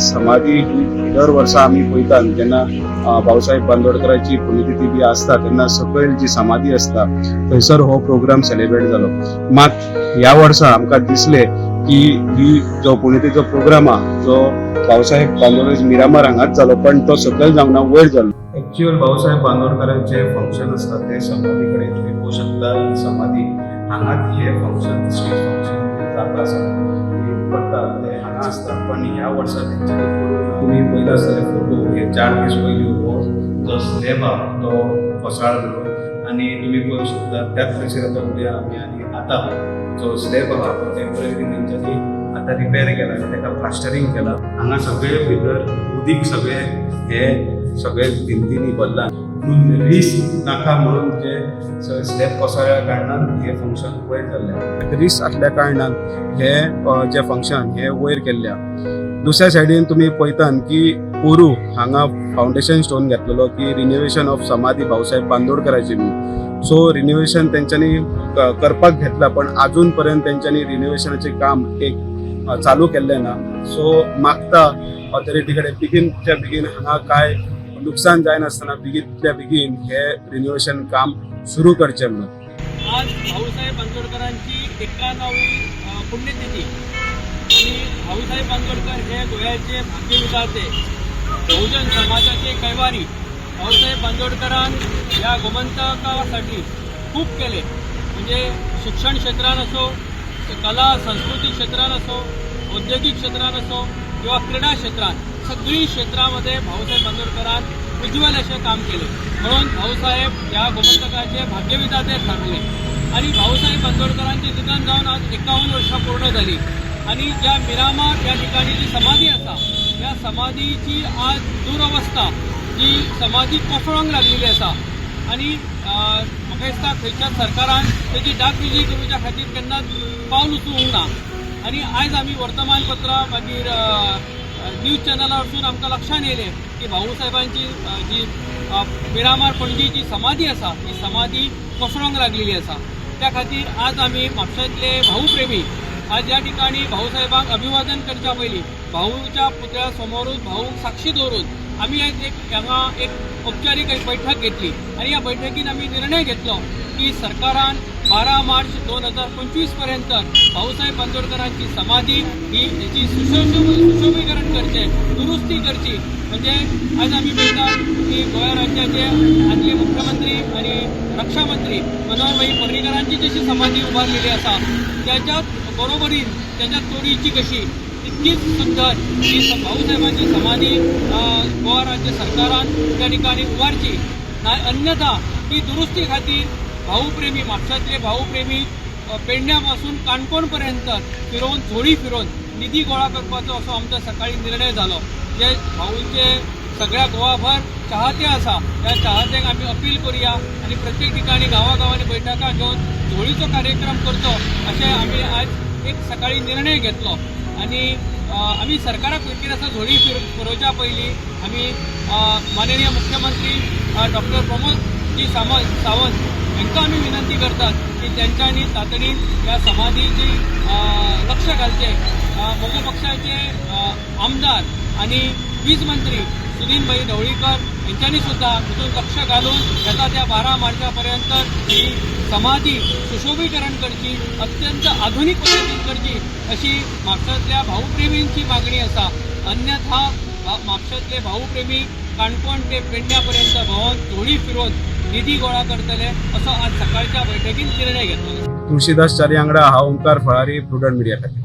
समाधी ही दर वर्सा आमी पळयतात जेन्ना भाऊसाहेब बांदोडकराची पुण्यतिथी बी आसता तेन्ना सकयल जी समाधी आसता थंयसर हो प्रोग्राम सेलिब्रेट जालो. मात ह्या वर्सा आमकां दिसलें की ही जो पुण्यतिथीचो प्रोग्राम आहा जो भाऊसाहेब बांदोडकर मिरामार हांगाच जालो, पण तो सकयल जावना, वयर जालो. एक्च्युअल भाऊसाहेब बांदोडकरांचे फंक्शन आसता ते समाधी कडेन तुमी पळोवंक शकता. ही समाधी हांगाच हे फंक्शन, स्टेज फंक्शन जाता आसा, करता ते हांगा आसता. पण ह्या वर्सा तेंच्यांनी करूंक ना. तुमी पळयला आसतले फोटो, हे 4 दीस पयलीं हो जो स्लॅब आहा तो कोसळलो आनी तुमी पळोवंक शकता त्याच थंयसर आतां उबे आमी. आनी आतां जो स्लॅब आहा तो टेम्पररी तेंच्यांनी आतां रिपेर केला आनी ताका प्लास्टरींग केला. हांगा सगळे भितर उदीक सगळे हे सगळे भिंतींनी भरला म्हणून रिस्क नाका म्हणून जे स्लॅब कोसळ्या कारणान हे फंक्शन वयर जाल्लें. रिस्क आसल्या कारणान हे जे फंक्शन हे वयर केल्ले. दुसऱ्या सायडीन तुमी पळयतात की पोरू हांगा फावंडेशन स्टोन घेतलेलो की रिनोवेशन ऑफ समाधी भाऊसाहेब बांदोडकराची म्हणून. सो रिनोवेशन तेंच्यांनी करपाक घेतला, पण अजून पर्यंत तेंच्यांनी रिनोवेशनाचें काम एक चालू केल्लें ना. सो मागता ऑथॉरिटी कडेन बेगीनच्या बेगीन हांगा काय नुकसान जायनासतना बेगीनच्या बेगीन हे रिनोवेशन काम सुरू करचें म्हणून. आज भाऊसाहेब बांदोडकरांची 91वी पुण्यतिथी आणि भाऊसाहेब बांदोडकर हे गोव्याचे भाग्यविधाते, बहुजन समाजाचे कैवारी. भाऊसाहेब बांदोडकरान ह्या गोमंतकासाठी खूप केले, म्हणजे शिक्षण क्षेत्रान असो, कला संस्कृती क्षेत्रान असो, औद्योगिक क्षेत्रान असो किंवा क्रीडा क्षेत्रात, सगळी क्षेत्रामध्ये भाऊसाहेब बांदोडकरान उज्ज्वल असे काम केले. म्हणून भाऊसाहेब ह्या गोमंतकाचे भाग्यविधाते ठरले. आणि भाऊसाहेब बांदोडकरांचे निधन जावन आज 51 वर्षां पूर्ण झाली आणि ज्या मिरामार या ठिकाणी जी समाधी आसा, त्या समाधीची आज दुरवस्था, जी समाधी कोसळोंक लागलेली आसा. आणि म्हाका दिसता खंयच्याच सरकारान तेजी डागडुजी करूच्या खातीर केन्नाच पावल उचलूंक ना. आणि आयज आमी वर्तमानपत्रां, मागीर न्यूज चॅनलार वचून आमकां लक्षांत येयलें की भाऊसाहेबांची जी मिरामार पणजी जी समाधी आसा, ती समाधी कोसळोंक लागलेली आसा. त्या खातीर आज आमी म्हापशांतले भाऊप्रेमी आज या ठिकाणी भाऊसाहेबांक अभिवादन करच्या पयलीं भाऊच्या पुतळ्या समोरूच भाऊक साक्षी दवरून आमी आयज एक हांगा एक औपचारीक एक बैठक घेतली. आनी ह्या बैठकीन आमी निर्णय घेतलो की सरकारान 12 मार्च 2025 पर्यंत भाऊसाहेब बांदोडकरांची समाधी ही हेची सुशोभीकरण करचें, दुरुस्ती करची. म्हणजे आज आमी पळयतात की गोंय राज्याचे आदले मुख्यमंत्री आणि रक्षा मंत्री मनोहरभाई पर्रीकरांची जशी समाधी उबारलेली आसा, त्याच्याच बरोबरीन, त्याच्या तोडीची कशी तितकीच सुंदर ही भाऊसाहेबांची समाधी गोवा राज्य सरकारान त्या ठिकाणी उबारची ना, अन्यथा ती दुरुस्ती खातीर भाऊप्रेमी, म्हापशांतले भाऊप्रेमी पेडण्या पासून काणकोण पर्यंत फिरोवन, झोळी फिरोवन निधी गोळा करपाचो असो आमचो सकाळी निर्णय जालो. जे भाऊंचे सगळ्या गोवाभर चाहते आसा, त्या चाहत्यांक आमी अपील करुया आनी प्रत्येक ठिकाणी गांवागांवांनी बैठकां घेवन झोळीचो कार्यक्रम करचो अशें आमी आज एक सकाळी निर्णय घेतलो. आनी आमी सरकाराक कितें आसा, झोळी फिरोवच्या पयलीं आमी माननीय मुख्यमंत्री डॉक्टर प्रमोद जी सावंत हांकां आमी विनंती करतात की तेंच्यांनी तातडीन ह्या समाधीची लक्ष घालचें. मगो पक्षाचे आमदार आनी वीज मंत्री सुदीन भाई ढवळीकर यांच्यांनी सुद्धा तितून लक्ष घालून येता त्या 12 मार्चा पर्यंत ही समाधी सुशोभीकरण करची, अत्यंत आधुनीक पद्दतीन करची अशी म्हापशांतल्या भाऊप्रेमींची मागणी आसा. अन्यथा म्हापशांतले भाऊप्रेमी काणकोण ते पेडण्या पर्यंत भोंवन, झोळी फिरोवन निधी गोळा करतले असो आज सकाळच्या बैठकीत निर्णय घेतलो. तुळशीदास च्यारी वांगडा हांव ओंकार फळारी, प्रुडंट मिडिया खातीर.